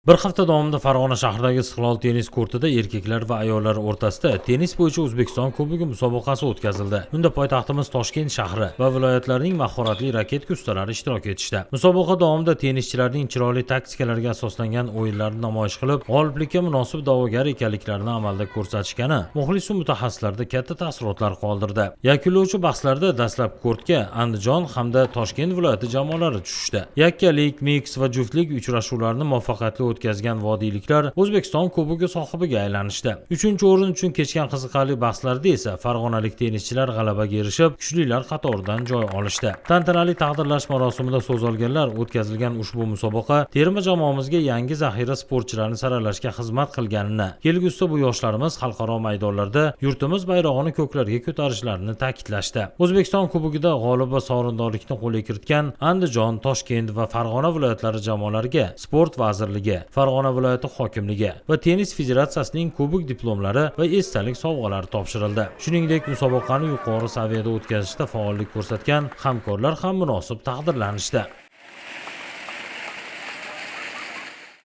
Bir hafta davomida Farg'ona shahridagi Istiqlol tennis kortida erkaklar va ayollar o'rtasida tennis bo'yicha O'zbekiston Kubogi musobaqasi o'tkazildi. Unda poytaxtimiz Toshkent shahri va viloyatlarning mahoratli raketka ustalari ishtirok etishdi. Musobaqa davomida tennischilarning chiroyli taktikalarga asoslangan o'yinlarni namoyish qilib, g'oliblikka munosib da'vogar ekanliklarini amalda ko'rsatishgani muxlis va mutaxassislarda katta taassurotlar qoldirdi. Yakunlovchi bahslarda dastlab kortga Andijon hamda Toshkent viloyati jamoalari tushishdi. Yakkalik, miks va juftlik uchrashuvlarini muvaffaqiyatli o'tkazgan vodiyliklar O'zbekiston Kubogi sohibiga aylanishdi. 3-o'rin uchun kechgan qiziqarli bahslarda esa farg'onalik tennischilar g'alabaga erishib, kuchlilar qatoridan joy olishdi. Tantanali taqdirlash marosimida so'z olganlar o'tkazilgan ushbu musobaqa terma jamoamizga yangi zaxira sportchilarni saralashga xizmat qilganini, kelgusida bu yoshlarimiz xalqaro maydonlarda yurtimiz bayrog'ini ko'klarga ko'tarishlarini ta'kidlashdi. O'zbekiston Kubogida g'olib va sovrindorlikni qo'lga kiritgan Andijon, Toshkent va Farg'ona viloyatlari jamoalariga Sport vazirligi, Farg'ona viloyati hokimligi va Tennis federatsiyasining kubok diplomlari va esdalik sovg'alari topshirildi. Shuningdek, musobaqani yuqori saviyada o'tkazishda faollik ko'rsatgan hamkorlar ham munosib taqdirlanishdi.